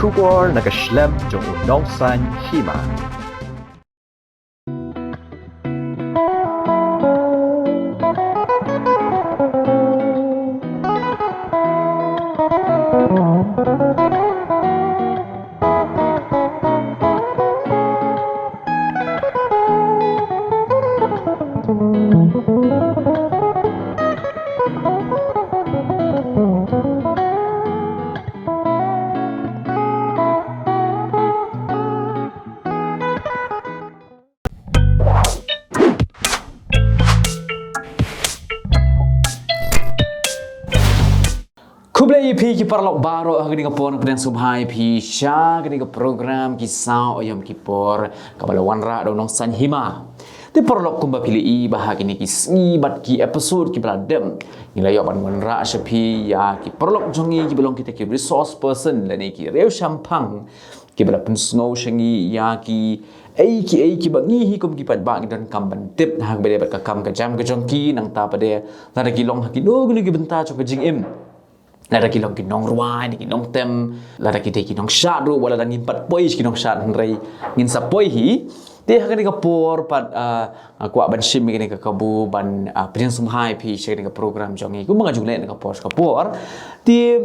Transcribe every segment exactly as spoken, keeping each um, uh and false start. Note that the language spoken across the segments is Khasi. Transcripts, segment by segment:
Khubor na ka shlem jong u Nongsaiñ Hima. Khublei ïa phi ki paralok baroh ha kane ka por, pdiang sngewbha ïa phi sha kane ka program Ki Saw Yom Kippur kaba la wanrah da u Nongsaiñ Hima. Te paralok, kumba phi la i ba ha kine ki sngi bad ki episode kiba la dep, ngi la ïoh ban wanrah sha phi ïa ki paralok jong ngi kiba long kita ki resource person lane ki riewshemphang kiba la pynsngew sha ngi ïa kiei kiei kiba ngi hi kum ki paidbah ngi donkam ban tip ha kaba ïadei bad ka kam ka jam ka jong ki, nangta pat de lada ki long ha kino kino ki bynta jong ka jingim. Lada ki long ki nongrwai ne ki nongtem, lada ki dei ki nongshad ruh, wat lada ngim pat poi ki nongshad, hynrei ngin sa poi hi. Te ha kane ka por pat, ah, nga kwah ban shim ïa kane ka kabu ban, ah, pdiang sngewbha ïa phi sha kane ka program jong ngi, kumba nga ju leh na ka por sha ka por. Te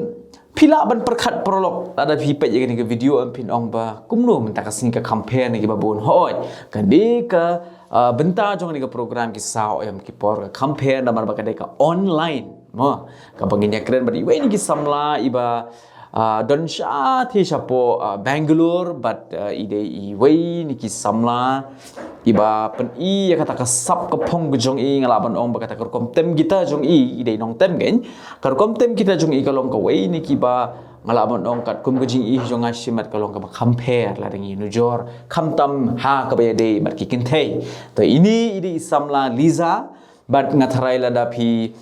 phi lah ban pyrkhat paralok, lada phi peit ïa kane ka video, em, phin ong ba kumno mynta ka sngi ka kham pher na kiba bun. Hooid, ka dei ka, ah, bynta jong kane ka program Ki Saw Yom Kippur ka kham pher namar ba ka dei ka online, mo, kaba ngin ïakren bad iwei na ki samla iba, ah, don shatei shapoh, ah, Bangalore, bad, ah, i dei iwei na ki samla iba pyni ïa kata ka sap ka phong ka jong i, nga lah ban ong ba kata ka rukom tem kita jong i, i dei nongtem kein, ka rukom tem kita jong i ka long kawei na kiba nga lah ban ong katkum ka jingïohi jong nga shimet ka long kaba kham pher lada ngi nujor khamtam ha kaba ïadei bad ki kynthei. To, ine i dei i samla Liza, bad nga tharai lada phi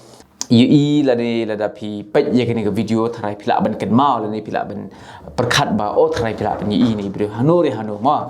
ïohi lane lada phi peit ïa kane ka video, tharai phi lah ban kynmaw lane phi lah ban pyrkhat ba, oh, tharai phi lah ban ïohi ine i briew hano re hano, mo.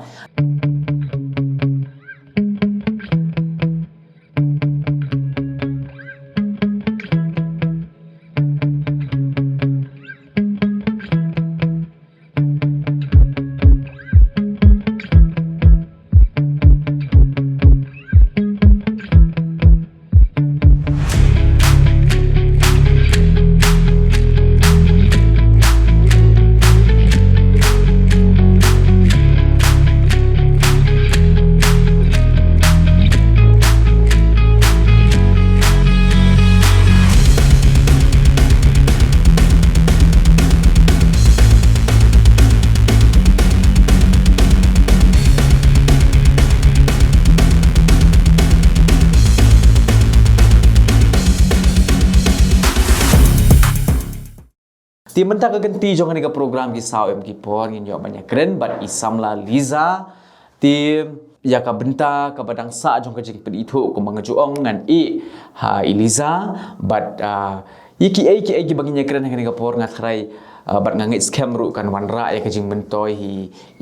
Te mynta ka kynti jong kane ka program Ki Saw Yom Kippur ngin ïoh ban ïakren bad i samla Liza. Te ïa ka bynta kaba dang sah jong ka jingpynithuh, kumba nga ju ong, ngan ïeh ha i Liza, bad, ah, ïa kiei kiei kiba ngin ïakren ha kane ka por nga tharai, ah, bad nga ngeit skhem ruh kan wanrah ïa ka jingmyntoi hi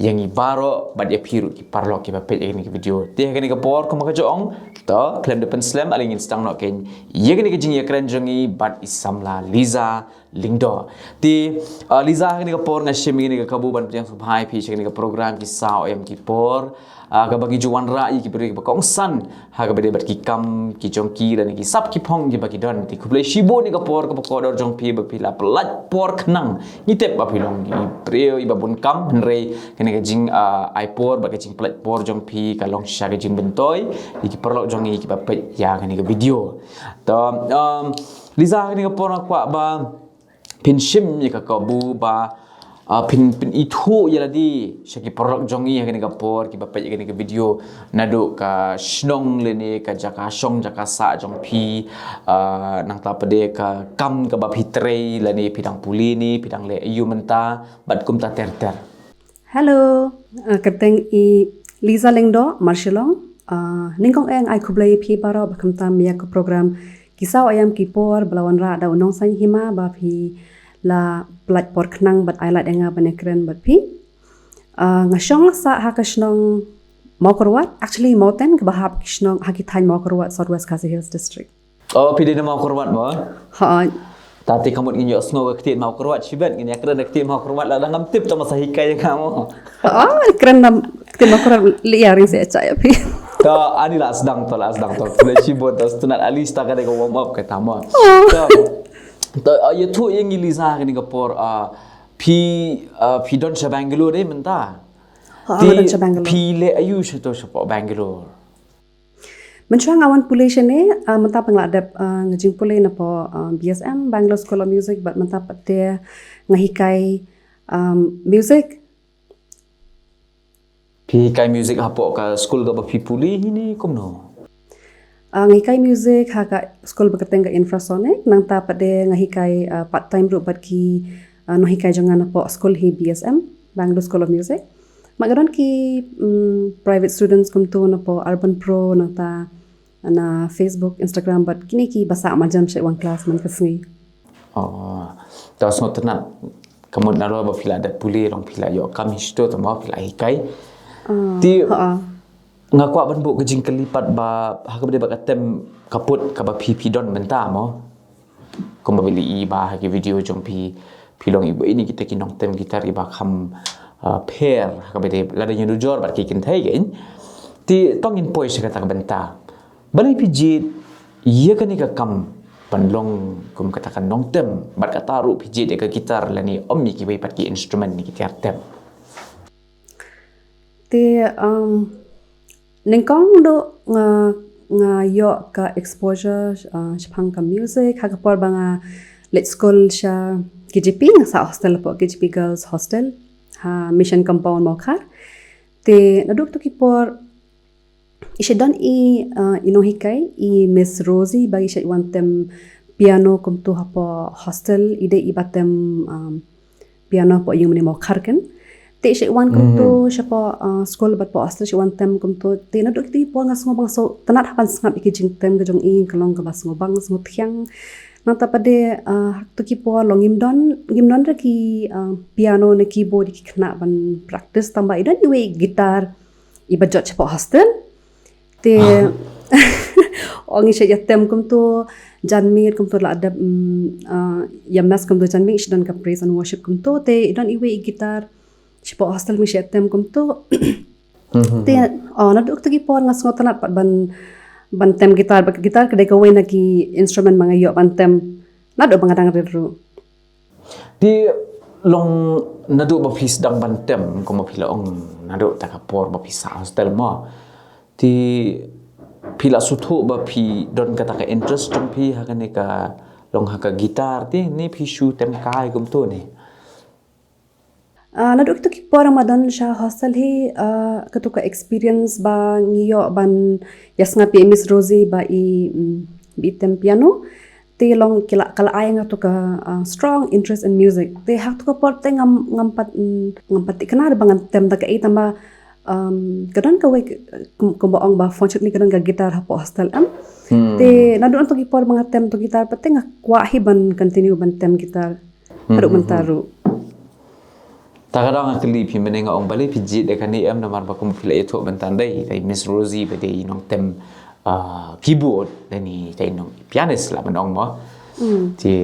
ïa ngi baroh bad ïa phi ruh ki paralok kiba peit ïa kane ka video. Te ha kane ka por kumba nga ju ong, to khlem da pynslem, ale ngin sdang noh kein ïa kane ka jingïakren jong ngi bad i samla Liza Lyngdoh. Te, ah, Liza, ha kane ka por nga shim ïa kane ka kabu ban pdiang sngewbha ïa phi sha kane ka program Ki Saw Yom Kippur, ah, kaba ngi ju wanrah ïa ki briew kiba kongsan ha kaba ïadei bad ki kam ki jong ki lane ki sap ki phong kiba ki don. Te khublei shibun ïa ka por kaba kordor jong phi ba phi la pyllait por khnang. Ngi tip ba phi long i briew iba bun kam, hynrei kane ka jing, ah, ai por bad ka jingpyllait por jong phi ka long shisha ka jingmyntoi ïa ki paralok jong ngi kiba peit ïa kane ka video. To, um, Liza, ha kane ka por nga kwah ba phin shim ïa ka kabu ba, ah, phin, phin ithuh ïa lade sha ki paralok jong ngi ha kane ka por kiba peit ïa kane ka video, naduh ka shnong lane ka jaka shong jaka sah jong phi, ah, nangta pat de ka kam kaba phi trei lane phi dang pule ne phi dang leh aïu mynta bad kumta ter ter. Hello, ah, kyrteng i Liza Lyngdoh Marshillong. Ah, nyngkong eh nga ai khublei ïa phi baroh ba khamtam ïa ka program Ki Saw Yom Kippur ba la wanrah da u Nongsaiñ Hima ba phi la pyllait por khnang bad ai lad ïa nga ban ïakren bad phi. Ah, nga shong sah ha ka shnong Mawkyrwat, actually Mawten, kaba hap ki shnong ha ki thaiñ Mawkyrwat, South West Khasi Hills District. Oh, phi dei na Mawkyrwat mo? Ha. Ta te ka mut ngin ïohsngew ka ktien Mawkyrwat shibit, ngin ïakren ka ktien Mawkyrwat lada ngam tip, tang ma sa hikai ïa nga mo. Oh, kren da ktien Mawkyrwat, lei ïa ring se cha ïa phi. Ta ani la sdang to, la sdang to. Khublei shibun, ta sngewtynnat, at least ta ka dei ka warm up kata mo. Ta, ta, ah, ïathuh ïa ngi Liza kane ka por, ah, phi, ah, phi don sha Bangalore de mynta. Ha, nga don sha Bangalore. Phi leh aïu shato shapoh Bangalore? Mynshuwa nga wan pule shane, ah, mynta pat nga la dep, ah, nga jingpule napoh, ah, B S M, Bangalore School of Music, bad mynta pat te nga hikai, um, music. Phi hikai music hapoh ka skul kaba phi pule hi ne kumno? Ah, nga hikai music ha ka skul ba kyrteng ka Infrasonic, nangta pat de nga hikai, ah, part time ruh bad ki, ah, nonghikai jong nga napoh skul hi B S M, Bangalore School of Music. Bad nga don ki, mm, private students kumto napoh Urban Pro, nangta na Facebook, Instagram, bad kine kiba sah marjan sha wan klas man ka sngi. Oh, ta sngewtynnat, ka mut nalor ba phi la dep pule, long phi la ïoh kam hi shato, tang ba phi la hikai. Ah, Te ha. nga kwah ban buh ka jingkylli pat ba ha kaba dei ba ka tem ka put kaba phi phi don mynta mo. Kumba phi la i ba ha ki video jong phi, phi long iba ine kita ki nongtem guitar iba kham, ah, pher ha kaba dei lada ngi nujor bad ki kynthei kein. Te to ngin poi sha kata ka bynta. Balei phi jied ïa kane ka kam ban long kum kata ka nongtem, bad kata ruh phi jied ïa ka guitar lane ym ïa kiwei pat ki instrument ne ki tiar tem? Te, um, nyngkong duh nga, nga ïoh ka exposure, uh, shaphang ka music ha ka por ba nga leit skul sha K J P, nga sah hostel hapoh K J P Girls Hostel ha Mission Compound Mawkhar. Te naduh kito ki por i shait don i, uh, i nonghikai, i Miss Rosie, ba i shait wan tem piano kumto hapoh hostel, i dei iba tem, um, piano hapoh ïing mane Mawkhar kein. Te i shait wan kumto shapoh, uh, skul bad hapoh hostel i shait wan tem kumto. Te naduh kito ki por nga sngew ba nga sngewtynnat haba nga sngap ïa ki jingtem ka jong i, ka long kaba sngewbang sngewthiang. Nangta pat de, uh, ha kito ki por long ngim don, ngim don re ki, uh, piano ne keyboard ïa ki khynnah ban practice, tang ba i don iwei i guitar iba jot shapoh hostel. Te ong i shait ïa tem kumto, janmiet kumto la dep, mm, ah, ïa mess kumto janmiet, i shait don ka praise and worship kumto, te i don iwei i guitar shapoh hostel, i shait ïa tem kumto. Te, oh, naduh kito ki por nga sngewtynnat pat ban, ban tem guitar, ba ka guitar ka dei kawei na ki instrument ba nga ïoh ban tem naduh ba nga dang rit ruh. Te long naduh ba phi sdang ban tem, kumba phi la ong, naduh ta ka por ba phi sah hostel mo. Te phi la sngewthuh ba phi don kata ka interest jong phi ha kane ka, long ha ka guitar te ne phi shu tem kai kumto ne? Ah, naduh kito ki por ba nga don sha hostel hi, ah, kato ka experience ba ngi ïoh ban ïa sngap ïa i Miss Rosie ba i, mm, ba i tem piano. Te long ki la, ka la ai ïa nga kato ka, ah, strong interest in music. Te ha kato ka por te ngam, ngam pat, mm, ngam pat thikna ba ngan tem da kaei, tang ba, um, ka don kawei, kum, kumba ong ba Phone Shop ne ka don ka guitar hapoh hostel em. Te naduh kato ki por ba nga tem kato ka guitar pat te nga kwah hi ban continue ban tem guitar haduh mynta ruh. Ta ka daw nga kylli phi mynne, nga ong balei phi jied ïa kane em, namar ba kum phi la ïathuh mynta dei, dei Miss Rosie ba dei i nongtem, ah, keyboard, dei ni dei nong pianist lah ban ong mo. Te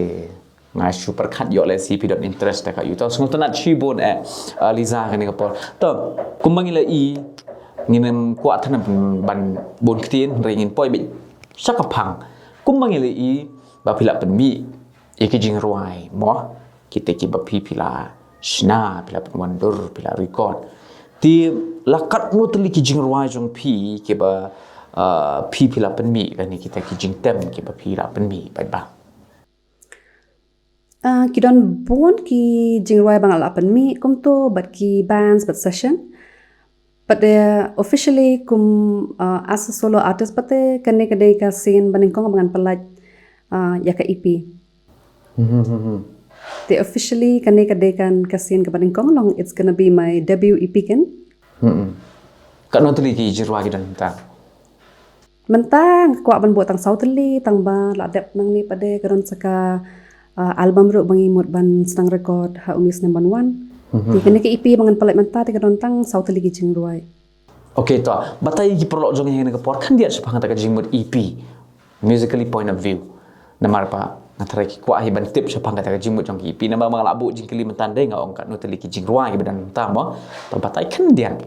nga shu pyrkhat ïoh lehse phi don interest da ka ïa uto. Sngewtynnat shibun eh, ah, Liza, kane ka por. To, kumba ngi la i, ngin ym kwah than ban, ban bun ktien, hynrei ngin poi beit sha ka phang. Kumba ngi la i ba phi la pynmih ïa ki jingrwai mo, kita kiba phi, phi la shna, phi la pynwandur, phi la record. Te la katno tylli ki jingrwai jong phi kiba, ah, phi, phi la pynmih, lane kita ki jingtem kiba phi la pynmih bad ba? Ah, ki don bun ki jingrwai ba nga la pynmih kumto bad ki bands bad session. Pat de officially kum, ah, as a solo artist pat te kane ka dei ka sien ba nyngkong ba ngan pynlait, ah, ïa ka E P. Te officially kane ka dei kan ka sien kaba nyngkong, long it's gonna be my debut E P kein. Katno tylli ki jingrwai ki don mynta? Mynta nga kwah ban buh tang saw tylli, tang ba la dep nangne pat de ka don sa ka, ah, album ruh ba ngi mut ban sdang record ha une u snem ban wan. Te kane ka E P ba ngan pynlait mynta te ka don tang saw tylli ki jingrwai. Okay, to, batai ki paralok jong ngi ha kane ka por khyndiat shaphang kata ka jingmut E P, Musically Point of View. Namar ba Nga tharai ki kwah hi ban tip shaphang kata ka jingmut jong ki E P, namar ba nga lah buh jingkylli mynta, dei nga ong katno tylli ki jingrwai kiba don mynta mo. To batai khyndiat.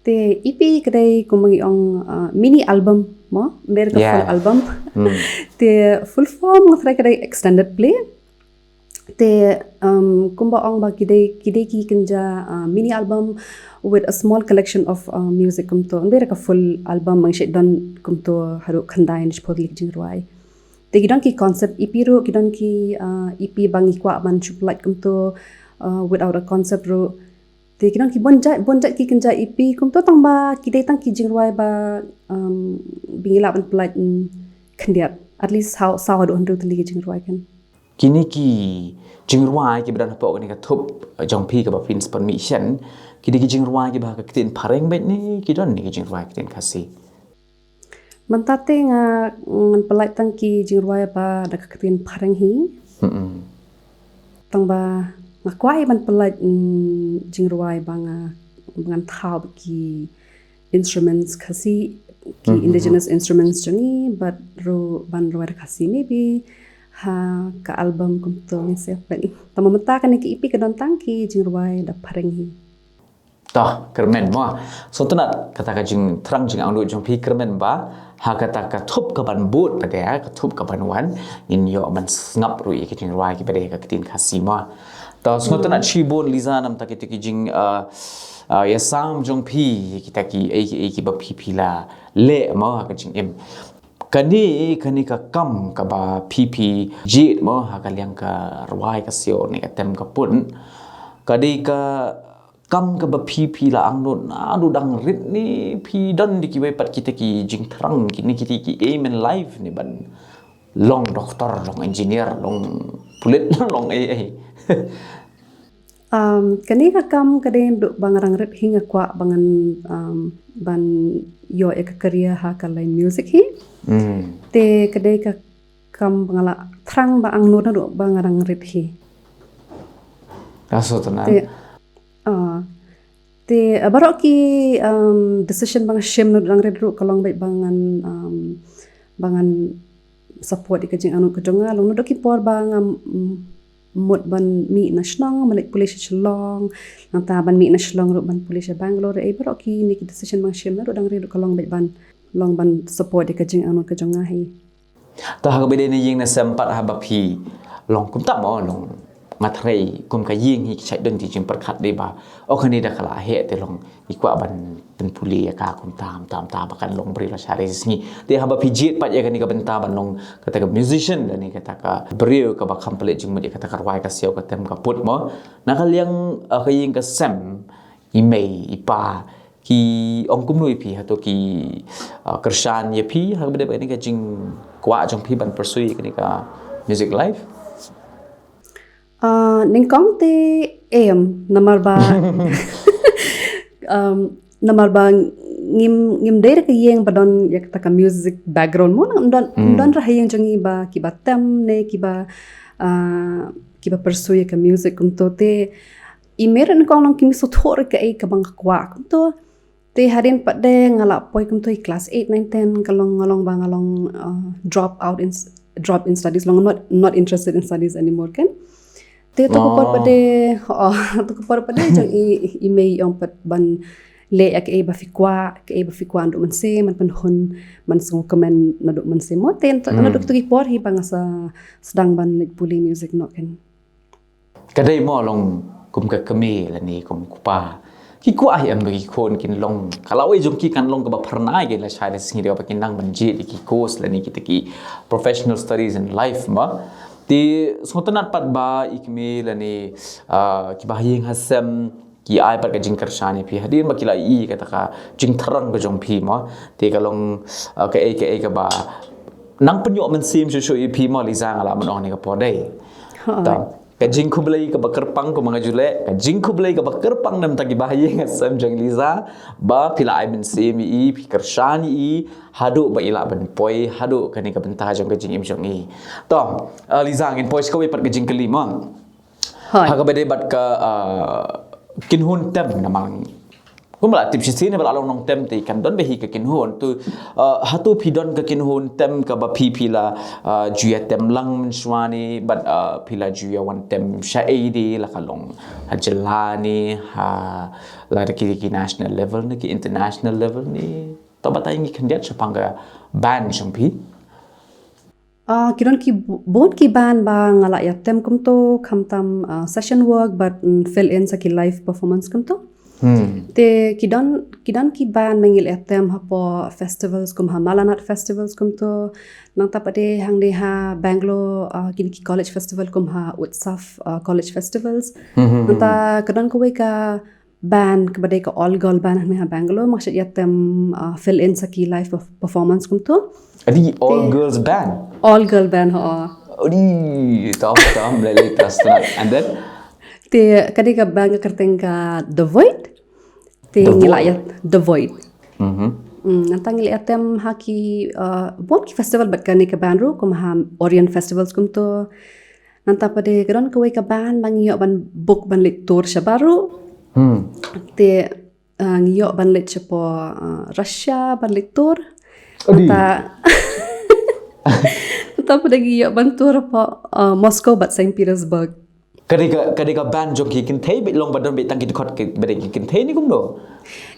Te E P ka dei kumba ngi ong, uh, mini album mo, ym dei ka full album. Te full form nga tharai ka dei extended play. Te, um, kumba ong ba ki dei, ki dei ki kynja, uh, mini album with a small collection of, uh, music kumto. Ym dei ka full album, ba ngi shait don kumto haduh khyndai ne shiphew tylli ki jingrwai. Te ki don ki concept E P ruh, ki don ki, uh, E P ba ngi kwah ban shu pynlait kumto, uh, without a concept ruh. Te ki don ki bun jait, bun jait ki kynja E P kumto, tang ba ki dei tang ki jingrwai ba, um, ba ngi lah ban pynlait, mm, khyndiat. At least saw, saw haduh hynriew tylli ki jingrwai kan. Kine ki jingrwai kiba don hapoh kane ka thup, eh, jong phi kaba phin sa pynmih shen, ki dei ki jingrwai kiba ha ka ktien phareng beit ne ki don ne ki jingrwai ktien Khasi? Mynta te nga, ngan pynlait tang ki jingrwai ba da ka ktien phareng hi. Tang ba nga kwah ban pynlait, mm, jingrwai ba nga, ba ngan thaw bad ki instruments Khasi, ki indigenous instruments jong ngi, bad ruh ban rwai da Khasi maybe ha ka album kumto ngin sa peit. Tang ba mynta kane ka E P ka don tang ki jingrwai da phareng hi. To, kyrmen mo. Sngewtynnat kata ka jingthrang jingangnud jong phi, kyrmen ba ha kata ka thup kaban bud pat de, ka thup kaban wan, ngin ïoh ban sngap ruh ïa ki jingrwai kiba dei ha ka ktien Khasi mo. To, sngewtynnat shibun Liza namar kita ki jing, uh, uh, ïasam jong phi, kita ki, eh, eh, kiba phi phi la leh mo ha ka jingim. Kane, kane ka kam kaba phi phi jied mo ha ka liang ka rwai ka siaw ne ka tem ka put, ka dei ka kam kaba phi phi la angnud naduh dang rit ne phi don da kiwei pat kita ki jingthrang, kine kita ki aim in life ne ban long doktor, long engineer, long pulit, long ei ei? Um, kane ka kam ka dei naduh ba nga dang rit hi nga kwah ba ngan, um, ban ïoh ïa ka career ha ka line music hi. Te ka dei ka kam ba nga la thrang ba angnud naduh ba nga dang rit hi. Ka sngewtynnat. Te, ah, te, ah, baroh ki, um, decision ba nga shim naduh dang rit ruh ka long beit ba ngan, um, ba ngan support ïa ka jingangnud ka jong nga, long naduh ki por ba nga, mm, mut ban mih na shnong, ban leit pule sha Shillong, nangta ban mih na Shillong ruh ban pule sha Bangalore, eh, baroh kine ki decision ba nga shim naduh dang rit ruh ka long beit ban, long ban support ïa ka jingangnud ka jong nga hi. To ha kaba dei na ïing na sem pat haba phi long kumta mo, long nga tharai kum ka ïing hi ki shait don ki jingpyrkhat dei ba, o kane da ka la heh te long ngi kwah ban pynpule ïa ka kumta, kumta, kumta ba kan long briew la share sngi. Te haba phi jied pat ïa kane ka bynta ban long kata ka musician lane kata ka briew kaba kham pynleit jingmut ïa kata ka rwai ka siaw ka tem ka put mo, na ka liang, eh, ka ïing ka sem, i mei i pa ki ong kumno ïa phi, hato ki, ah, kyrshan ïa phi ha kaba dei ba kane ka jingkwah jong phi ban pursue kane ka music life? Ah, nyngkong te em, namar ba, um, namar ba ngim, ngim dei da ka ïing ba don ïa kata ka music background mo, ngim don, ngim don ruh ha ïing jong ngi ba kiba tem ne kiba, ah, kiba pursue ïa ka music kumto. Te i mei ruh nyngkong long ki mei sngewthuh ruh kaei kaba nga kwah kumto. Te hadien pat de nga la poi kumto i class eight, nine, ten, ka long, nga long ba nga long, uh, drop out in s-, drop in studies, long not, not interested in studies anymore kan. Te to ka por pat de, oh, to ka por pat de jong i, i mei i ong pat ban leh ïa kaei ba phi kwah, kaei ba phi kwah naduh mynsiem, ban pynhun, ban sngewkmen naduh mynsiem mo. Te naduh kito ki por hi ba nga sa sdang ban leit pule music noh kan. Ka dei mo long kum ka kmie lane kum u kpa, ki kwah hi em ba ki khun kin long, ka lawei jong ki kan long kaba phyrnai, kin la shai la sngi da kaba kin nang ban jied ïa ki course lane kita ki professional studies in life mo. Te sngewtynnat pat ba i kmie lane, ah, kiba ha ïing ha sem ki ai pat ka jingkyrshan ïa phi hadien ba ki la ïohi kata ka jingthrang ka jong phi mo. Te ka long, ah, kaei kaei kaba nang pynïoh mynsiem shuh shuh ïa phi mo Liza, nga lah ban ong ha kane ka por dei. Te ka jingkhublei kaba kyrpang kumba nga ju leh, ka jingkhublei kaba kyrpang na bynta kiba ha ïing ha sem jong Liza, ba phi la ai mynsiem ïa i, phi kyrshan ïa i haduh ba i lah ban poi haduh kane ka bynta jong ka jingim jong i. To, ah, Liza, ngin poi sha kawei pat ka jingkylli mo. Ha kaba dei bad ka, ah, kynhun tem namar Kumba la tip shisien ba la long nongtem te kan don bha hi ka kynhun tu, uh, hato phi don ka kynhun tem kaba phi phi la, uh, ju ïa tem lang mynshuwa ne bad, uh, phi la ju ïa wan tem shaei de, la ka long ha jylla ne, ha la da ki, ki national level ne ki international level ne? To batai ngi khyndiat shaphang ka band jong phi. Uh, ki don ki bu- bun ki band ba nga la ïa tem kumto, khamtam uh, session work bad mm, fill in sa ki live performance kumto. Hmm. Te ki don ki don ki band ba ngi la ïa tem hapoh festivals kum ha Malanat Festivals kumto. Nangta pat de hangne ha Bangalore, uh, kine ki college festival kum ha Utsav, uh, College Festivals. Hmm. Nangta ka don kawei ka band kaba dei ka all girl band hangne ha Bangalore, ma nga shait ïa tem uh, fill in sa ki live perf- performance kumto. Adi all girls band. All girl band, ho. Adi, tam tam lele tas tonight. And then Te ka dei ka band ka kyrteng ka The Void. Te ngi la ïa The Void. Mhm. Mm, nangta ngi la ïa tem ha ki uh, bun ki festival bad kane ka band ruh kum ha Orient Festivals kumto. Nangta pat de ka don kawei ka band ba ngi ïoh ban book ban leit tour shabar ruh. Hmm. Te uh, ngi ïoh ban leit shapoh uh, Russia ban leit tour. Adi. Nangta nangta pat de ngi ïoh ban tour hapoh uh, Moscow bad Saint Petersburg. Ka dei ka, ka dei ka band jong ki kynthei bad long ba don bad tang ki dkhot ki bad ki kynthei ne kumno?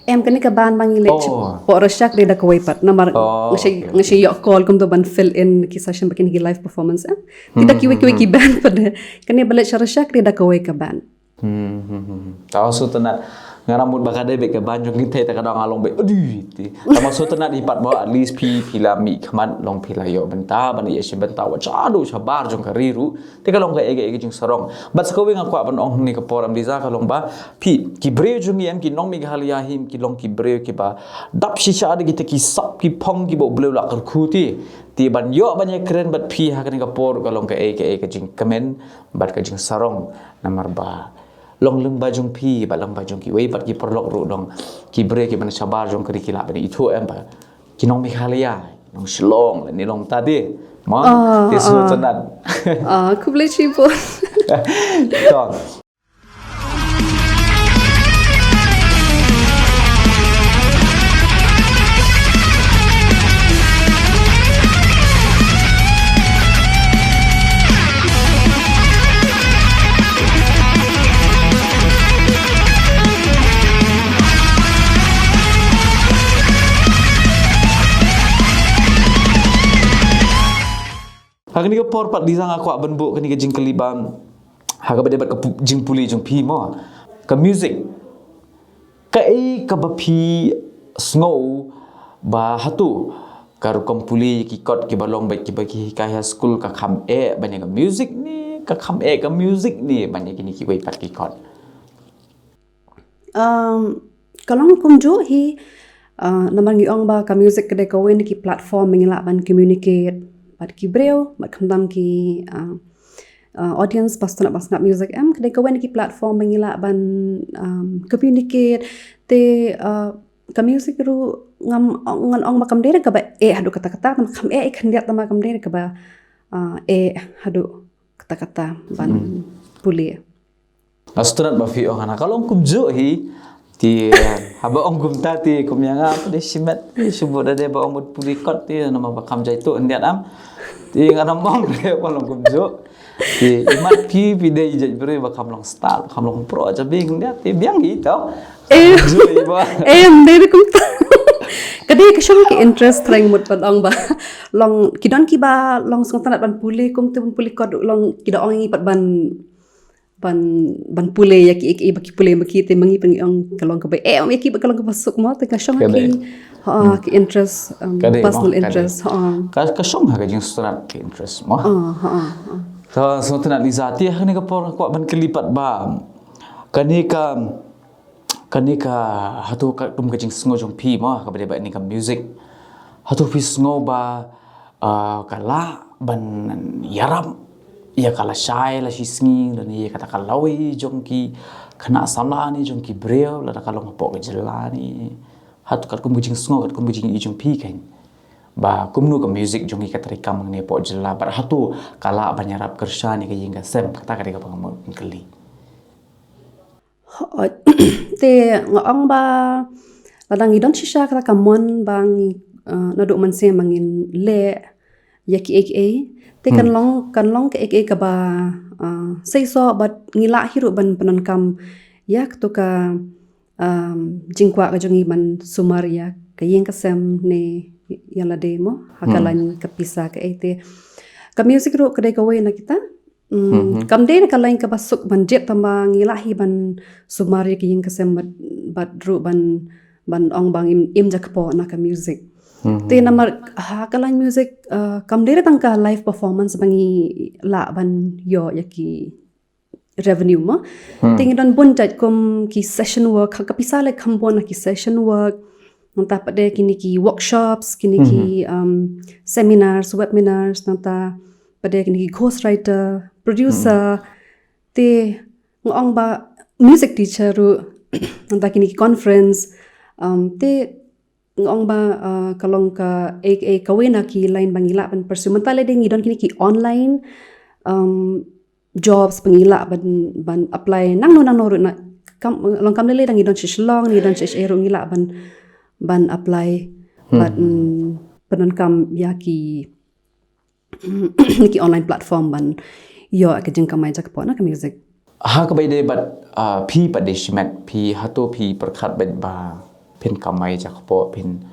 Em, kane ka band ba ngi leit shapoh Russia ka dei da kawei pat namar nga shait ïoh call kumto ban fill in ki session bad kine ki live performance, em. Te da kiwei kiwei ki band pat de. Kane ba leit sha Russia ka dei da kawei ka band. Hmm, hmm, hmm. Tau shu tynat. Nga namut ba ka dei bad ka band jong kynthei te ka dang long bad. Adi. Tama shu tynat hi pat ba at least phi phi la mih khmat long phi la ïoh bynta ban ïa shim bynta wat shaduh shabar jong ka ri ruh. Te ka long ka ega ega jingsarong. Bad sa kawei nga kwah ban ong hangne ka por em Liza ka long ba phi ki briew jong ngi em ki nong Meghalaya hi ki long ki briew kiba dap shisha da kita ki sap ki phong kiba u briew la kyrkhu te. Te ban ïoh ban ïa kren bad phi ha kane ka por ka long ka ega ega jingkmen bad ka jingsarong namar ba long lyngba jong phi bad lyngba jong kiwei pat ki paralok ruh dong ki briew kiba na shabar jong ka ri ki lah ban ithuh em ba ki nong Meghalaya, nong Shillong, ne long ta de. Ma, te shu tynat. Ah, khublei shibun. Ha kane ka por pat Liza nga kwah ban buh kane ka jingkylli ba ha kaba dei bad ka jingpule jong phi mo. Ka music. Kaei kaba phi sngew ba hato ka rukom pule ki kot kiba long bad kiba ki hikai ha skul ka kham eh ban ïa ka music ne ka kham eh ka music ne ban ïa kine kiwei pat ki kot. Um, ka long kumjuh hi, uh, namar ngi ong ba ka music ka dei kawei na ki platform ba ngi lah ban communicate bad ki briew bad khamtam ki uh, uh, audience ba sngap ba sngap music em, ka dei kawei na ki platform ba ngi lah ban um, communicate. Te uh, ka music ruh ngam ngan ong ba kam dei kaba eh haduh katta katta, kam eh khyndiat tama kam dei kaba uh, eh haduh katta katta ban hmm. pule. Nga sngewthuh ba phi ong hana ka long kumjuh hi. Te haba ong kumta te kum ïa nga pat de shimet te shu bud da de ba ong bad pule kot te namar ba kam jai tu hyndiat am. Te nga nam ong de ba long kumjuh. Te imat phi phi dei jait briew ba kam long star ba kam long pro ja bing hyndiat te biang hi to. Eh, eh, em dei de kumta. Ka dei ka shong ki interest threng mut pat ong ba long ki don kiba long sngewtynnat ban pule kumte ban pule kot long ki da ong ngi pat ban ban ban pule ïa ki ki ba ki pule ma ki te ma ngi pyngi ong ka long kaba eh ïa ki ba ka long kaba suk mo te ka shong ki ha ki interest um, personal interest ha ka ka shong ha ka jingstrat ki interest mo ha ha ka sngewtynnat Liza te ha ne ka por kwah ban kylli pat ba kane ka kane ka hato ka kum ka jingsngew jong phi mo kaba dei ba ne ka music hato phi sngew ba Ah, ka lah ban ïarap ïa ka lashai la shisngi lane ïa kata ka lawei jong ki khynnah samla ne jong ki briew lada ka long hapoh ka jylla ne. Hato katkum ka jingsngew katkum ka jingïohi jong phi kan ba kumno ka music jong ngi ka treikam hangne hapoh jylla bad hato ka lah ban ïarap kyrshan ïa ka ïing ka sem kata ka dei kaba nga mut ban kylli. Te nga ong ba lada ngi don shisha kata ka mon ba ngi, uh, naduh mynsiem ba ngin leh ïa kiei kiei, te kan long, kan long kaei kaei kaba, uh, seisoh bad ngi lah hi ruh ban pyndonkam ïa kato ka, um, jingkwah ka jong ngi ban sumar ïa ka ïing ka sem ne ïa lade mo ha ka lain ka pisa kaei. Te ka music ruh ka dei kawei na kita. Mm, kam dei na ka lain kaba suk ban jied tang ba ngi lah hi ban sumar ïa ka ïing ka sem bad, bad ruh ban, ban ong ba ngim im ja kpoh na ka music. Te namar ha ka lain music, uh, kam dei tang ka live performance ba ngi lah ban ïoh ïa ki revenue mo. Te ngi don bun jait kum ki session work, ha ka pisa leh kham bun ha ki session work. Nangta pat de kine ki workshops, kine ki, um, seminars, webinars, nangta pat de kine ki ghostwriter, producer, te nga ong ba music teacher ruh, nangta kine ki conference, um, te nga ong ba, uh, ka long ka, eh, eh, kawei na ki line ba ngi lah ban pursue. Mynta lei de ngi don kine ki online, um, jobs ba ngi lah ban, ban apply nangno nangno ruh na kam, long kam lei lei da ngi don sha Shillong, ngi don sha, sha ruh ngi lah ban, ban apply ban pyndonkam ïa ki, ki online platform ban ïoh ka jingkamai ja kpoh na ka music. Ha kaba ïadei bad, ah, phi pat de shimet, phi hato phi pyrkhat bad ba phin kamai ja kpoh, phin,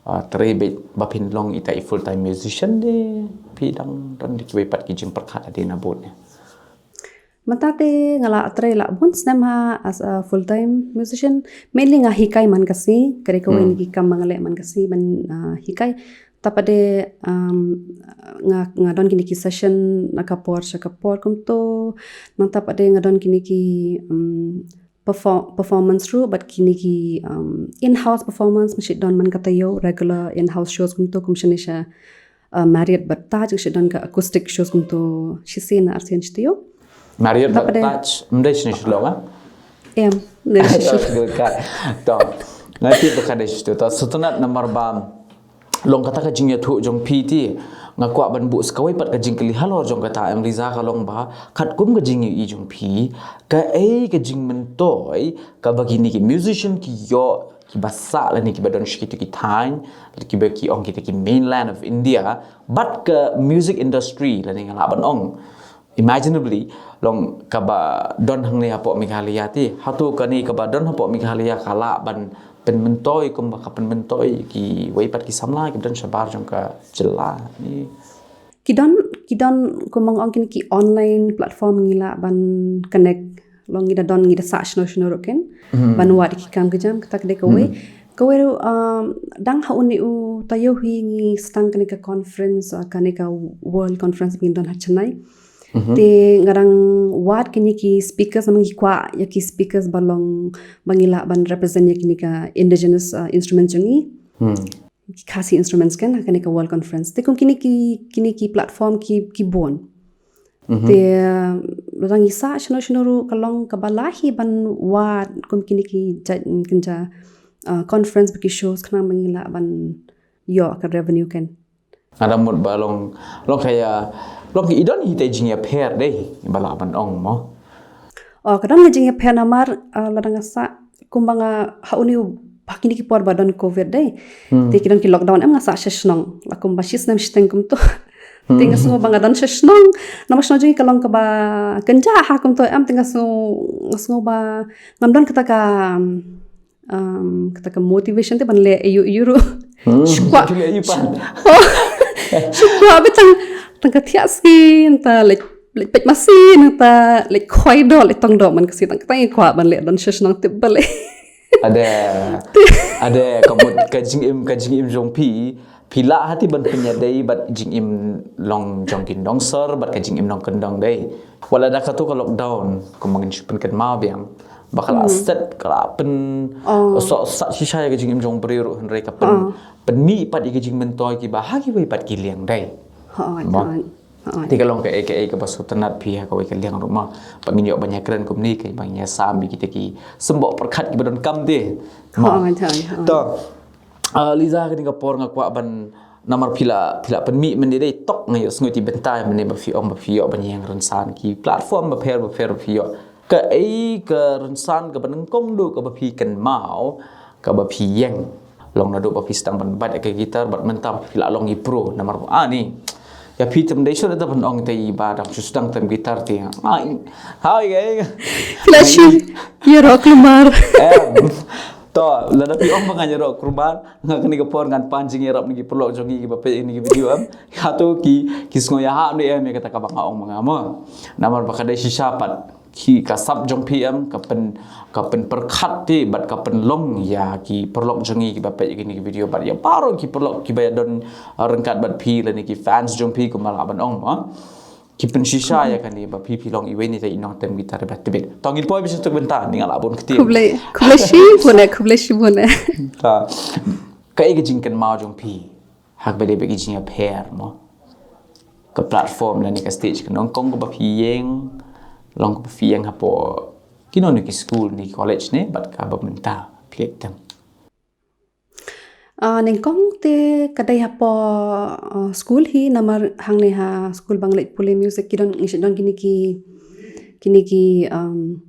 ah, trei bad ba phin long ita i full time musician de, phi dang don de kiwei pat ki jingpyrkhat hadien nabud ne? Mynta te nga la trei la bun snem ha as a full time musician. Mainly nga hikai man ka sngi, ka dei kawei na ki kam ba nga leh man ka sngi ban, ah, hikai. Nangta pat de, um, nga, nga don kine ki session na ka por sha ka por kumto. Nangta pat de nga don kine ki, um, perform-, performance ruh bad kine ki, um, in-house performance, nga shu don man ka taïew regular in-house shows kumto kum shane sha, uh, Marriott bad Taj, nga shu don ka acoustic shows kumto shisien ar sien shi taïew. Marriott bad Taj, ym dei shane Shillong, ah? Em, ym dei shane Shillong. To, nga tip ba ka dei shi taïew. To, sngewtynnat namar ba long kata ka jingïathuh jong phi te nga kwah ban buh sa kawei pat ka jingkylli halor jong kata, em Liza, ka long ba katkum ka jingïohi jong phi, kaei ka jingmyntoi kaba kine ki musician ki ïoh, kiba sah lane kiba don sha kita ki thaiñ, kiba ki ong kita ki mainland of India, bad ka music industry lane nga lah ban ong imaginably, long kaba don hangne hapoh Meghalaya te, hato kane kaba don hapoh Meghalaya ka lah ban pynmyntoi kumba ka pynmyntoi kiwei pat ki samla kiba don shabar jong ka jylla ne? Ki don, ki don kumba nga ong kine ki online platform ngi lah ban connect. Long ngi da don, ngi da sah shano shano ruh ken ban wad ki kam ki jam, kata ka dei kawei. Kawei ruh, um, dang ha une u taïew hi ngi sdang kane ka conference, uh, kane ka World Conference ba ngi don ha Chennai. Te nga dang wad kine ki speakers namar ngi kwah ïa ki speakers ba long, ba ngi lah ban represent ïa kine ka indigenous, uh, instruments jong ngi. Ki Khasi instruments ken ha kane ka World Conference. Te kum kine ki, kine ki platform ki, ki bun. Te, uh, lada ngi sah shano shano ruh ka long kaba lah hi ban wad kum kine ki jait kynja, uh, conference bad ki shows khnang ba ngi lah ban ïoh ka revenue ken. Nga da mut ba long, long ka ïa, long ka i don hi te jingïapher dei, ba lah ban ong mo. Oh, ka don ka jingïapher namar, ah, lada nga sah, kumba nga ha une u, ha kine ki por ba don covid dei. Te ki don ki lockdown, em nga sah sha shnong. La kumba shi snem shiteng kumto. Te nga sngew ba nga don sha shnong, namar shnong jong ngi ka long kaba kynja ha kumto, em te nga sngew, nga sngew ba ngam don kata ka, um, kata ka motivation te ban leh aïu aïu ruh. Shu kwah. Shu kwah beit tang, tang ka thiah sngi, nangta leit, leit peit masi, nangta leit khwai doh, leit tong doh man ka sngi, tang kata ngi kwah ban leh, don sha shnong tip balei. Ade, ade, ka mut ka jingim, ka jingim jong phi, phi lah hati ban pynïadei bad jingim long jong ki nongsor bad ka jingim nongkyndong dei. Wat la da kato ka lockdown, kumba ngin shu pynkynmaw biang, ba ka la set, ka la pyn, soh sat shisha ïa ka jingim jong briew ruh, hynrei ka pyn, pynmih pat ïa ka jingmyntoi kiba ha kiwei pat ki liang dei. Te ka long kaei kaei kaba sngewtynnat phi ha kawei ka liang ruh ma. Ba ngin ïoh ban ïakren kumne, kaei ba ngin ïasam ïa kita ki symboh pyrkhat kiba donkam te. To, ah, Liza, kane ka por nga kwah ban, namar phi la, phi la pynmih mynne dei, tok nga ïohsngew ti bynta mynne ba phi ong ba phi ïoh ban ïeng rynsan ki platform bapher bapher, phi ïoh Kaei ka rynsan kaba nyngkong duh kaba phi kynmaw, kaba phi ïeng? Long naduh ba phi sdang ban bat ïa ka guitar bad mynta phi la long i pro, namar ba, ah, ni. Ïa phi te ym dei shuh da ban ong te i ba dang shu sdang tem guitar te. Ai, hai, hai. Phi la shu ïaroh kulmar. Em. To, lada phi ong ba ngan ïaroh kulmar, nga kane ka por ngan pan jingïarap na ki paralok jong ngi kiba peit ïa kane ka video, em. Hato ki, ki sngew ïahap ne em ïa kata kaba nga ong ma nga mo. Namar ba ka dei shisha pat. Ki, ka sap jong phi, em, ka pyn, ka pynpyrkhat te bad ka pynlong ïa ki paralok jong ngi kiba peit ïa kine ki video bad ïa baroh ki paralok kiba ïa don, uh, ryngkat bad phi lane ki fans jong phi kumba lah ban ong mo. Ki pynshisha ïa kane ba phi, phi long iwei na kita i nongtem guitar ba tbit. To ngin poi beit sha kata ka bynta, ni nga lah bun ktien. Khublei, khublei shibun eh, khublei shibun eh. Ta, kaei ka jingkynmaw jong phi ha kaba ïadei bad ki jingïapher mo, ka platform lane ka stage ka nyngkong kaba phi ïeng, long kaba phi ïeng hapoh kino kino ki skul ne college ne bad kaba mynta phi leit tem? Ah, nyngkong te ka dei hapoh, ah, skul hi, namar hangne ha skul ba nga leit pule music ki don, ngi shu don kine ki, kine ki, um,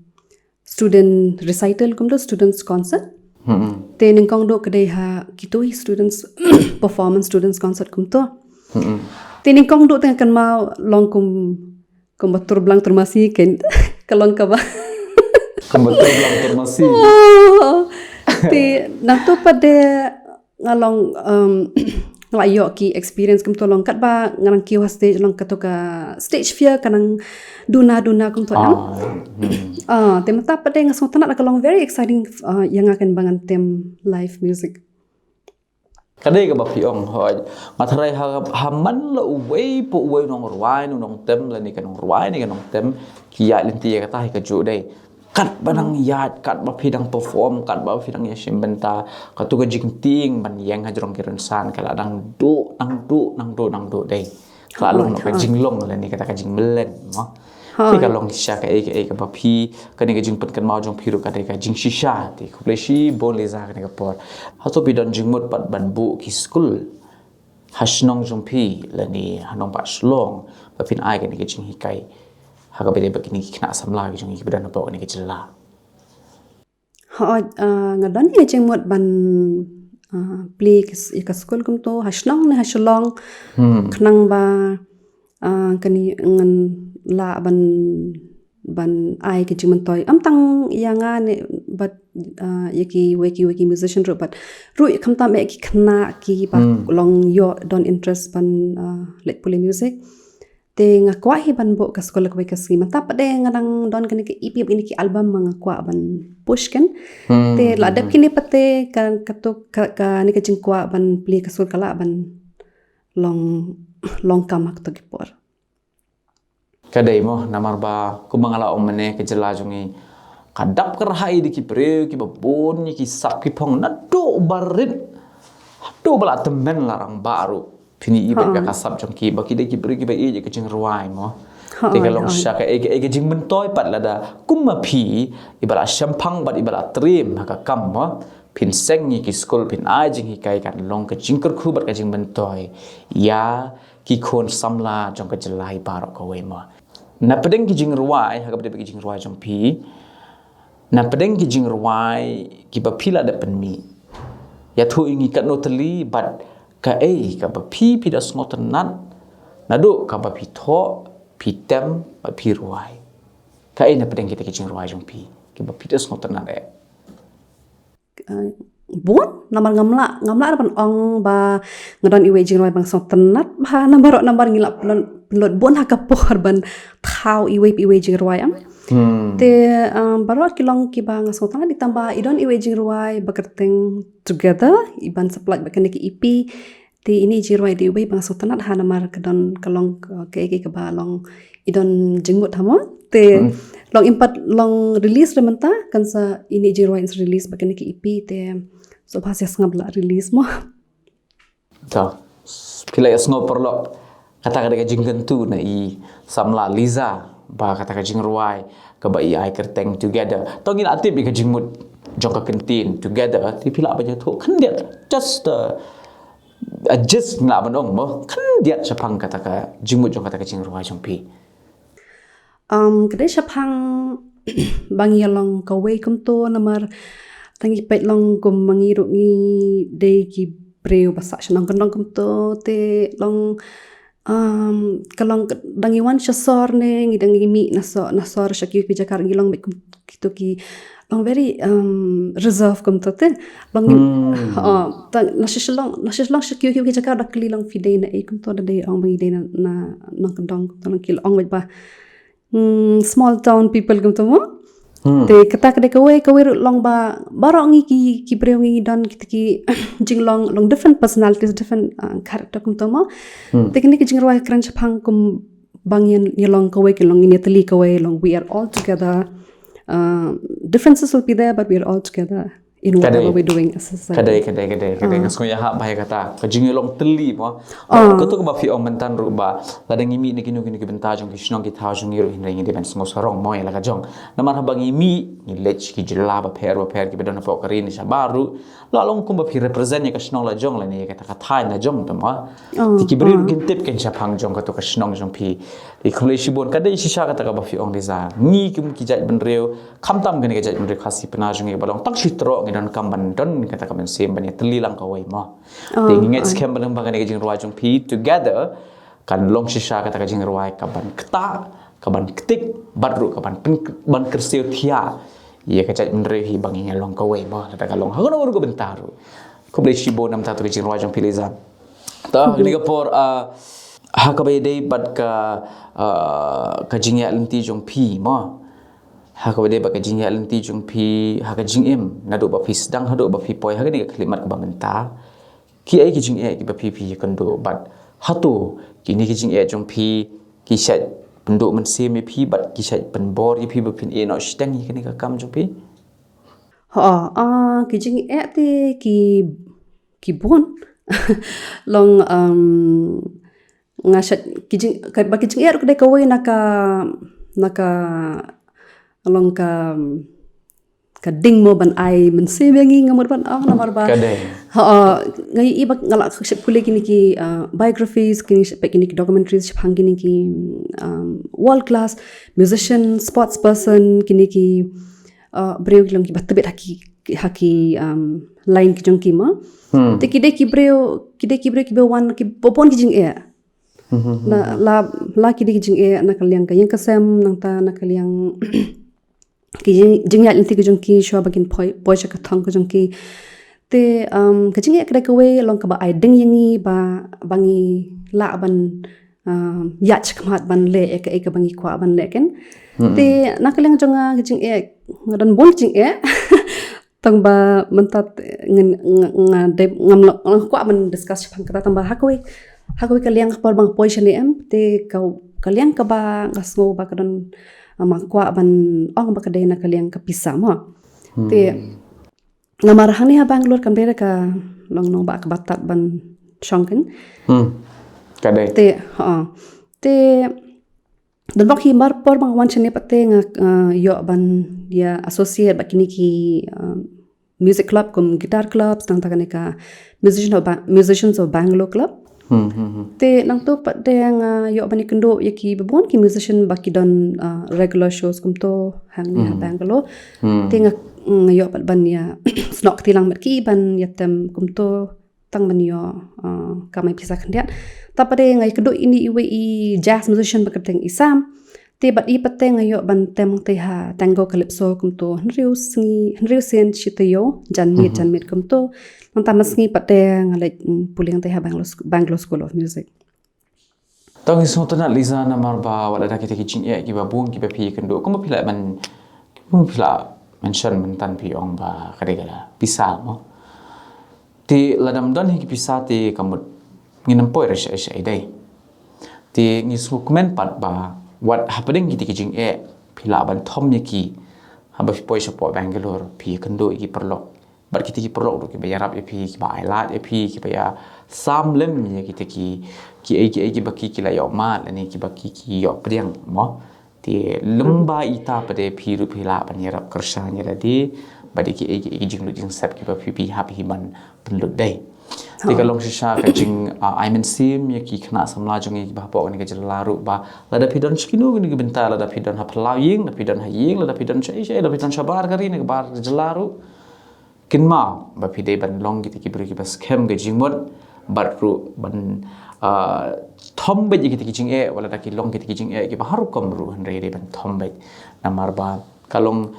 student recital kumto, students concert. Hmm. Te nyngkong duh ka dei ha kito hi students performance, students concert kumto. Hmm. Te nyngkong duh te nga kynmaw long kum, kumba tur blang tur masi ken. Ka long kaba. Kumba tur blang tur masi. Oh. Te nangto pat de nga long, um, nga la ïoh ki experience kumto long katba nga nang kiew ha stage, long kato ka stage fear ka nang duna duna kumto, em. Ah, hmm. Ah, te mynta pat de nga sngewtynnat, ka long very exciting, ah, ïa nga ken ba ngan tem live music. Ka dei kaba phi ong, hooid. Nga tharai ha, ha man la uwei pa uwei u nongrwai ne u nongtem lane ka nongrwai ne ka nongtem ki ïaid lynti ïa kata hi kajuh dei. Katba nang ïaid, katba phi dang perform, katba phi dang ïashim bynta, kato ka jingtieng ban ïeng hajrong ki rynsan ka la dang duh, dang duh, dang duh, dang duh dei. Ka la long, hooid, ka, hooid, jinglong lane kata ka jingmlien mo. Hooid. Te ka long shisha kaei kaei kaba phi, kane ka jingpynkynmaw jong phi ruh ka dei ka jingshisha. Te khublei shibun Liza kane ka por. Hato phi don jingmut pat ban buh ki skul ha shnong jong phi lane ha nongbah Shillong ba phin ai kane ka jinghikai ha kaba ïadei bad kine ki khynnah samla ki jong ngi kiba don hapoh kane ka jylla? Hooid, ah, nga don ïa ka jingmut ban, ah, plie ïa ka s-, ïa ka skul kumto ha shnong ne ha Shillong. Hmm. Khnang ba, ah, kane ngan lah ban, ban ai ka jingmyntoi. Ym tang ïa nga ne bad, ah, ïa kiwei kiwei ki musician ruh bad ruh khamtam eh ki khynnah kiba, hmm, long ïoh don interest ban, ah, leit pule music. Te nga kwah hi ban buh ka skul ha kawei ka sngi. Mynta pat de nga dang don kane ka E P, kine ki album ma nga kwah ban push ken. Hmm. Te la dep kine pat te ka, kato ka, kane ka jingkwah ban plie ka skul ka lah ban long, long kam ha kato ki por. Ka dei mo, namar ba kumba nga la ong mynne, ka jylla jong ngi ka dap kyrhai da ki briew kiba bun ïa ki sap ki phong naduh barit haduh ba la tymmen la rangbah ruh. Phin ïohi bad, ha, ka sap jong ki ba ki dei ki briew kiba ïeit ïa ka jingrwai mo. Ha, te ka long, ha, shisha kaei kaei ka jingmyntoi pat lada kum ma phi iba la shemphang bad iba la triem ha ka kam mo, phin seng ïa ki skul, phin ai jinghikai, kan long ka jingkyrkhu bad ka jingmyntoi ïa ki khun samla jong ka jylla hi baroh kawei mo. Na pdeng ki jingrwai, ha kaba ïadei bad ki jingrwai jong phi, na pdeng ki jingrwai kiba phi la dep pynmih, ïathuh ïa ngi katno tylli bad kaei kaba phi, phi da sngewtynnat naduh kaba phi thoh, phi tem bad phi rwai? Kaei na pdeng kita ki jingrwai jong phi kiba phi da sngewtynnat eh? Eh, bun, namar ngam lah, ngam lah ban ong ba nga don iwei jingrwai ba nga sngewtynnat bha na baroh, namar ngi lah pynlut, pynlut bun ha ka por ban thaw iwei pa iwei jingrwai, em. Hmm. Te, em, baroh ki long kiba nga sngewtynnat, tangba i don iwei jingrwai ba kyrteng Together, iban sa pynlait bad kane ka E P. Te ine i jingrwai dei iwei ba nga sngewtynnat ha, namar ka don, ka long, ka, kaei kaei kaba long i don jingmut ha mo. Te, hmm, long im pat long release re mynta, kan sa ine i jingrwai in sa release bad kane ka E P te. So ba sa sngap la release mo. To, phi la ïa sngew paralok, kata ka dei ka jingkyntu na i samla Liza ba kata ka jingrwai kaba i ai kyrteng Together. To ngi la tip ïa ka jingmut jong ka kyntien Together, te phi lah ban ïathuh khyndiat, just, uh, a gist ngi lah ban ong mo, khyndiat shaphang kata ka jingmut jong kata ka jingrwai jong phi. Um, ka dei shaphang ba ngi ïa long kawei kumto, namar tang ngi peit long kum ma ngi ruh ngi dei ki briew ba sah shnong kyndong kumto, te long um, ka long ka, dang ngi wan sha sor ne ngi dang ngi mih na sor, na sor sha ki ki jaka ngi long bit kum kito ki long very um, reserve kumto te. Long ngi, oh, tang na shisha long, na shisha long sha ki ki jaka da kylli long phi dei na ei kumto, da dei ong ba ngi dei na, na nongkyndong kumto, long ki ong bit ba hmm, small town people kumto mo. Te kata ka dei kawei, kawei ruh long ba baroh ngi ki, ki briew ngi don kita ki jinglong, long different personalities, different uh, character kumto mo. Te kine ki jingrwai kren shaphang kum ba ngi ïa long kawei, ki long ngi ïa tylli kawei, long we are all together. Uh, differences will be there, but we are all together in whatever we're doing as a society. Kadei, kadei, kadei, kadei. Nga sngew ïa ha ba ïa kata ka jingïalong tylli mo. Kato kaba phi ong mynta ruh ba lada ngi mih na kino kino ki bynta jong ki shnong ki thaw jong ngi ruh, hynrei ngi dei ban sngew sarong mo ïa la ka jong. Namar haba ngi mih ngi leit ki jylla bapher bapher kiba don hapoh ka ri ne shabar ruh, la long kumba phi represent ïa ka shnong la jong lane ïa kata ka thaiñ la jong te mo. Te ki briew ruh kin tip kein shaphang jong kato ka shnong jong phi. Te khublei shibun, kadei shisha kata kaba phi ong Liza. Ngi kum ki jait bynriew, khamtam kane ka jait bynriew Khasi Pnar jong ngi ba long tang shi trok ngi donkam ban don kata ka mynsiem ban ïa tylli lang kawei mo. Te ngi ngeit skhem ba lyngba kane ka jingrwai jong phi Together kan long shisha kata ka jingrwai kaban ktah, kaban ktik, bad ruh kaban pyn, ban kyrsiew thiah ïa ka jait bynriew hi ba ngi ïa long kawei mo, lada ka long ha kano ruh ka bynta ruh. Khublei shibun namar kata ka jingrwai jong phi Liza. Ta ha kane ka por, ah, ha kaba ïadei bad ka, ah, ka jingïaid lynti jong phi mo. Ha kaba ïadei bad ka jingïaid lynti jong phi ha ka jingim, naduh ba phi sdang haduh ba phi poi ha kane ka khyllipmat kaba mynta. Ki ei ki jingeh kiba phi phi ïakynduh bad hato kine ki jingeh jong phi ki shait pynduh mynsiem ïa phi bad ki shait pynbor ïa phi ba phin ïeh noh shiteng ïa kane ka kam jong phi? Ho, ah, ki jingeh te ki, ki bun. Long, um, nga shait ki jing, ka, ba ki jingeh ruh ka dei kawei na ka, na ka, long ka, ka ding mo ban ai mynsiem ïa ngi, nga mut ban ong namar ba. Ka dei. Ha, uh, nga ïohi ba nga la shait pule kine ki, uh, biographies, kine ki, kine ki documentaries shaphang kine ki, um, world class musician, sports person, kine ki, uh, briew ki long kiba tbit ha ki, ha ki, um, line ki jong ki mo. Te ki dei ki briew, ki dei ki briew kiba wan kiba bun ki jingeh. Na la, la ki dei ki jingeh na ka liang ka ïing ka sem, nangta na ka liang ki jing, jingïaid lynti ka jong ki shuwa ba kin poi, poi sha ka thong ka jong ki. Te, um, ka jingeh ka dei kawei long kaba ai ding ïa ngi ba, ba ngi lah ban, um, ïaid shakhmat ban leh ïa kaei kaba ngi kwah ban leh kein. Te na ka liang jong nga ka jingeh, nga don bun jingeh. Tang ba mynta ngin, nga, nga dei ngam lah, ngam kwah ban discuss shaphang kata, tang ba ha kawei, ha kawei ka liang ka por ba nga poi shane em, te ka, ka liang kaba nga sngew ba ka don, ah, nga kwah ban ong ba ka dei na ka liang ka pisa mo. Te namar hangne ha Bangalore kam dei ka long nongbah kaba tad ban shong kein. Ka dei. Te, ha. Te don bok hi mar por ba nga wan shane pat te nga, ah, ïoh ban ïa associate bad kine ki, ah, music club kum guitar clubs, nangta kane ka musician of Ba-, Musicians of Bangalore Club. Te nangto pat te nga ïoh ban ïakynduh ïa kiba bun ki musician ba ki don, ah, regular shows kumto hangne ha Bangalore. Te nga, nga ïoh pat ban ïa snoh kti lang bad ki ban ïatem kumto tang ban ïoh, ah, kamai pisa khyndiat. Te pat te nga ïakynduh ïa ine iwei i jazz musician ba kyrteng i Sam. Te bad i pat te nga ïoh ban tem te ha tango calypso kumto hynriew sngi, hynriew sien shi taïew, janmiet, janmiet kumto. Nangta mynsngi pat te nga leit, mm, pule te ha Bangalore Sc-, Bangalore School of Music. Tang i sngewtynnat Liza namar ba wat lada kita ki jingeh kiba bun kiba phi ïakynduh kumba phi la ban, kumba phi la mention mynta phi ong ba ka dei ka la pisa mo. Te lada ym don hi ki pisa te ka mut ngin ym poi re shaei shaei dei. Te ngi sngewkmen pat ba wat hapdeng kita ki jingeh phi lah ban thom ïa ki haba phi poi shapoh Bangalore phi ïakynduh ïa ki paralok. Bad kita ki paralok ruh kiba ïarap ïa phi, kiba ailad ïa phi, kiba ïa sam lem ïa kita ki, kiei kiei kiba ki, ki la ïoh mad lane kiba ki, ki ïoh pdiang mo. Te lem ba ita pat te phi ruh phi lah ban ïarap kyrshan ïa lade bad ïa kiei kiei ki jinglut jingsep kiba phi phi hap hi ban pynlut dei. Te ka long shisha ka jing, ah, ai mynsiem ïa ki khynnah samla jong ngi kiba hapoh kane ka jylla ruh ba lada phi don sha kino kino ki bynta, lada phi don ha phyllaw ïing, lada phi don ha ïing, lada phi don sha ei sha ei, lada phi don shabar ka ri ne ka bar ka jylla ruh, kynmaw ba phi dei ban long kita ki briew kiba skhem ka jingmut bad ruh ban, ah, thom beit ïa kita ki jingeh, wat lada ki long kita ki jingeh kiba har rukom ruh, hynrei dei ban thom beit. Namar ba ka long,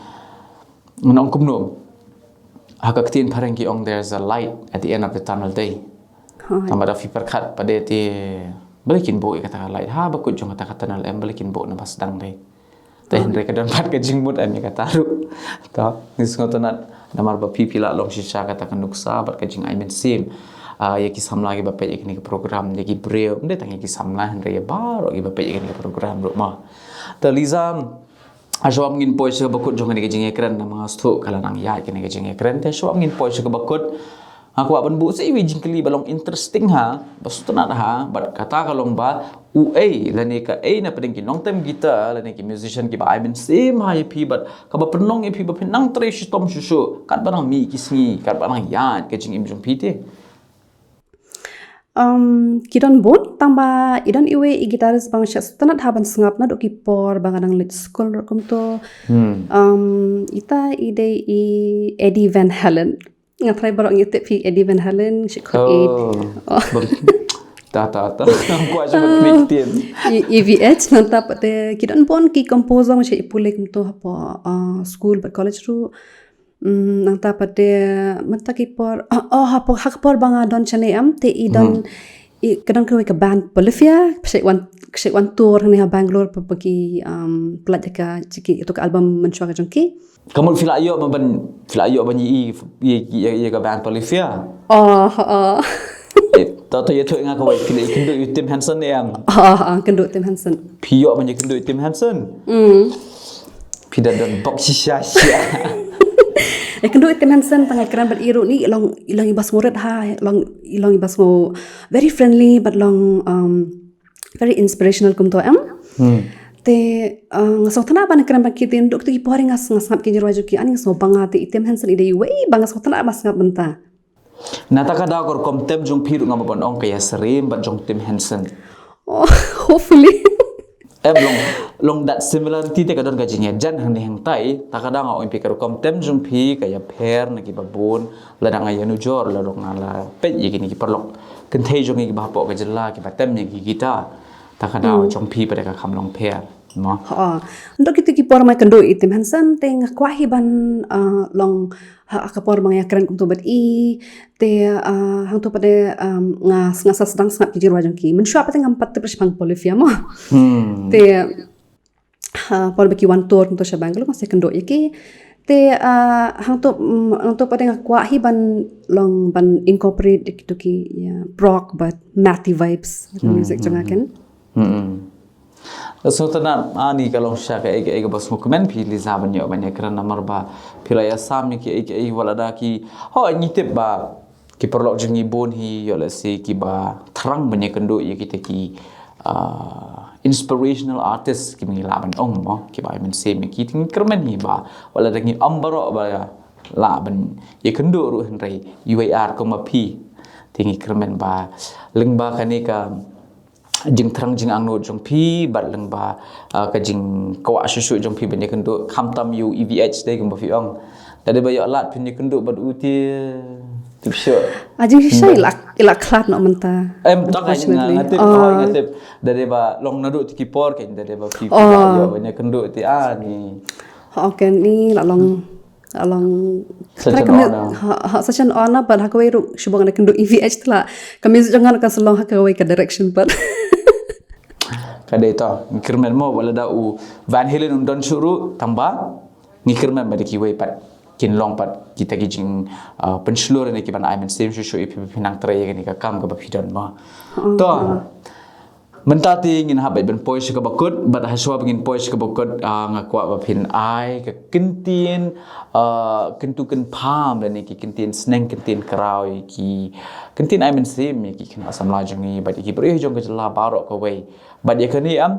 ngan ong kumno, ha ka ktien phareng ki ong, "There's a light at the end of the tunnel," dei. Hooid. Tangba lada phi pyrkhat pat de te balei kin buh ïa kata ka light ha bakut jong kata ka tunnel, em, balei kin buh na ba sdang, dei. Te hynrei ka don pat ka jingmut em ïa kata ruh. To, ngi sngewtynnat namar ba phi, phi la long shisha kata ka nuksa bad ka jingai mynsiem, ah, ïa ki samla kiba peit ïa kane ka program, ïa ki briew, ym dei tang ïa ki samla, hynrei ïa baroh kiba peit ïa kane ka program ruh mo. Te Liza, ha shuwa ngin poi sha kaba kut jong kane ka jingïakren, namar nga sngewthuh ka la nang ïaid kane ka jingïakren, te ha shuwa ngin poi sha kaba kut, nga kwah ban buh sa iwei i jingkylli ba long interesting ha, ba sngewtynnat ha, bad kata ka long ba uei lane kaei na pdeng ki nongtem guitar lane ki musician kiba ai mynsiem ha ïa phi bad kaba pynlong ïa phi ba phin nang trei shitom shuh shuh katba nang mih ki sngi, katba nang ïaid ka jingim jong phi te? Um, ki don bun, tangba i don iwei i guitarist ba nga shah sngewtynnat ha ban sngap naduh ki por ba nga dang leit skul ruh kumto. Hmm. Um, ita i dei i Eddie Van Halen. Nga tharai baroh ngi tip hi Eddie Van Halen, shi khot i. Oh. Oh. Bam-, ta, ta, ta. Ngam kwah shuh ban klik ktien. I, E V H, nangta pat te ki don bun ki composer nga shah ïa pule kumto hapoh, ah, skul bad college ruh. Mm, nangta pat te mynta ki por, oh, oh, ha por, ha ka por ba nga don shane em, te i don, hmm, i, ka don kawei ka band Polyphia, ka shah wan, ka shah wan tour hangne ha Bangalore, pa, pa ki, um, pynlait ïa ka, jong ki, ïa uto ka album mynshuwa ka jong ki. Ka mut phi la ïoh ban, phi la ïoh ban ïohi ïa, ïa, ïa ka band Polyphia? Oh, oh. Eh, to, to ïathuh ïa nga kawei, phi la ïakynduh ïa u Tim Henson ne em? Oh, oh, kynduh Tim Henson. Phi ïoh ban ïakynduh ïa u Tim Henson? Mm. Phi da don bok shisha shisha. Ïakynduh ïa u Tim Henson, tang ïakren bad i ruh, ni i long, i long iba sngewrit ha, i long, i long iba sngew very friendly bad long, um, very inspirational kumto em. Hmm. Te, uh, nga sngewtynnat ban kren bad ki te, naduh kito ki por nga s-, nga sngap ki jingrwai jong ki, ani nga sngewbha, nga te i Tim Henson i dei iwei ba nga sngewtynnat ban sngap mynta. Na kata ka daw ka rukom tem jong phi ruh ngam lah ban ong ka ïasyriem bad jong Tim Henson. Oh, hopefully. Em, long, long that similarity te ka don ka jingïajan hangne hangtai, ta ka daw nga ong ïa phi ka rukom tem jong phi ka ïapher na kiba bun, lada nga ïanujor, lada nga la peit ïa kine ki paralok kynthei jong ngi kiba hapoh ka jylla kiba tem ïa ki guitar. Ta ka daw, hmm, jong phi pat ka kham long pher, mo? Ha. Naduh kito ki por ba nga ïakynduh ïa i Tim Henson, te nga kwah hi ban, ah, long, ha, ha ka por ba nga ïakren kumto bad i, te, ah, hangto pat de, um, nga, nga sa sdang sngap ki jingrwai jong ki. Mynshuwa pat te ngam pat tip shaphang Polyphia mo. Hmm. Te, ha, por ba ki wan tour kumto sha Bangalore, nga sa ïakynduh ïa ki. Te, ah, hangto, mm, hangto pat de nga kwah hi ban long ban incorporate ïa kito ki, ïa, prog bad mathy vibes, hmm, music jong nga, hmm, ken. Hmm. Sngewtynnat, ani ka long shisha kaei kaei kaba sngewkmen phi Liza ban ïoh ban ïakren namar ba phi la ïasam ïa kiei kiei, wat lada ki, ho, ngi tip ba ki paralok jong ngi bun hi, ïoh lehse kiba thrang ban ïakynduh ïa kita ki, ah, inspirational artist kiba ngi lah ban ong mo, kiba ai mynsiem ïa ki, te ngi kyrmen hi ba wat lada ngi ym baroh ba lah ban ïakynduh ruh, hynrei iwei ar kumba phi, te ngi kyrmen ba lyngba kane ka jingthrang jingangnud jong phi bad lyngba, ah, ka jingkwah shuh shuh jong phi ban ïakynduh, khamtam ïa u E V H dei kumba phi ong. Lada ba ïoh lad phin ïakynduh bad u te tip shuh. Ah, jingshisha i la, i la khlad noh mynta. Em, tang nga, nga tip, oh, nga tip. Lada ba long naduh kito ki por, kan, lada ba phi, phi ïoh ban ïakynduh te, ah, ni. Ha, okay, ni la long. Ka long, such an honor. Ha, ha, such an honor, but ha kawei ruh, shu ba nga kynduh E V H te la ka music jong nga kan sa long ha kawei ka direction pat. Ka dei to, ngi kyrmen mo, wat lada u Van Halen um don shuh ruh, tangba ngi kyrmen ba da kiwei pat kin long pat kita ki jing, ah, pynshlur ne ki ban ai mynsiem shuh shuh ïa phi ba phin nang trei ïa kane ka kam kaba phi don mo. To. Mynta te ngin hap beit ban poi sha kaba kut, bad ha shuwa ba ngin poi sha kaba kut, ah, nga kwah ba phin ai ka kyntien, ah, kyntu kynpham lane ki kyntien sneng kyntien kraw ïa ki kyntien ai mynsiem ïa ki khynnah samla jong ngi bad ïa ki briew jong ka jylla baroh kawei. Bad ïa kane, em,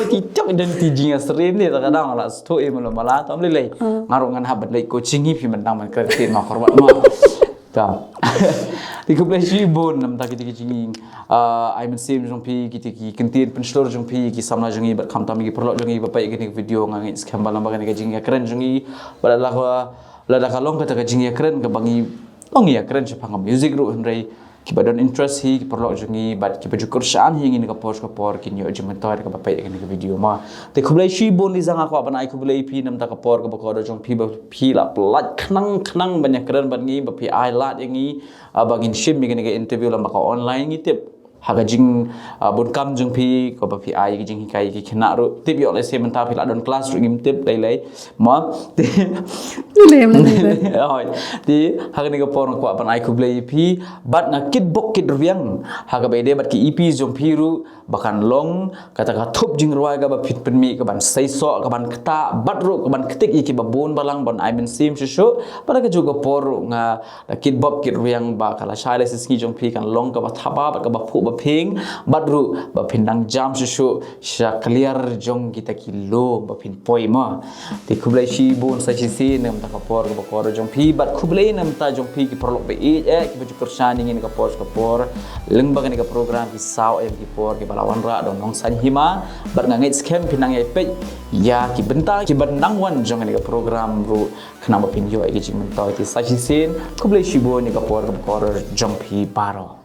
Oi, ti chok dan ti jingïasyriem ne, ta ka dang la sto e mala mala, tam lei lei. Nga ruh ngan hap ban leit coaching hi phi mynta ban kren ti ma korbat ma. Ta. Te khublei shibun namta kita ki jingïa, ah, ai mynsiem jong phi, kita ki kyntien pynshlur jong phi, ki samla jong ngi bad khamtam ki paralok jong ngi ba peit kane ka video. Nga ngeit skhem ba lem bad kane ka jingïakren jong ngi, bad lada ka, lada ka long kata ka jingïakren kaba ngi ong ïakren shaphang ka music ruh, hynrei kiba don interest hi ki paralok jong ngi bad kiba ju kyrshan hi ïa ngi na ka por sha ka por kin ïoh jingmyntoi da kaba peit ïa kane ka video ma. Te khublei shibun Liza, nga kwah ban ai khublei ïa phi namta ka por kaba kordor jong phi ba phi la pynlait khnang khnang ban ïakren bad ngi, ba phi ai lad ïa ngi, ah, ba ngin shim ïa kane ka interview lem bad ka online. Ngi tip ha ka jing, ah, bun kam jong phi kaba phi ai ki jinghikai ki khynnah ruh, tip ïoh lehse mynta phi la don class ruh ngim tip, lei lei ma. Te Lei, lei, lei, lei. Hoi. Te ha kane ka por nga kwah ban ai khublei ïa phi bad nga kitbok kitrwiang ha kaba ïadei bad ki E P jong phi ruh, ba kan long kata ka thup jingrwai kaba phin pynmih, kaban seisoh, kaban ktah bad ruh kaban ktik ïa kiba bun balang ban ai mynsiem shuh shuh. Bad ha kajuh ka por ruh nga da kitbok kitrwiang ba ka lashai lashisngi jong phi kan long kaba thaba bad kaba phuh ba phieng, bad ruh ba phin nang jam shuh shuh sha kliar jong kita ki lum ba phin poi ma. Te khublei shibun sa shisien namta ka por kaba kordor jong phi, bad khublei namta jong phi ki paralok ba ïeit eh kiba ju kyrshan ïa ngi na ka por sha ka por lyngba kane ka program Ki Saw Em Ki Por, kiba la wanrah da u Nongsaiñ Hima. Bad nga ngeit skhem phin nang ïai peit ïa ki bynta kiba nang wan jong kane ka program ruh khnang ba phin ïoh ïa ki jingmyntoi. Te sa shisien khublei shibun ïa ka por kaba kordor jong phi baroh.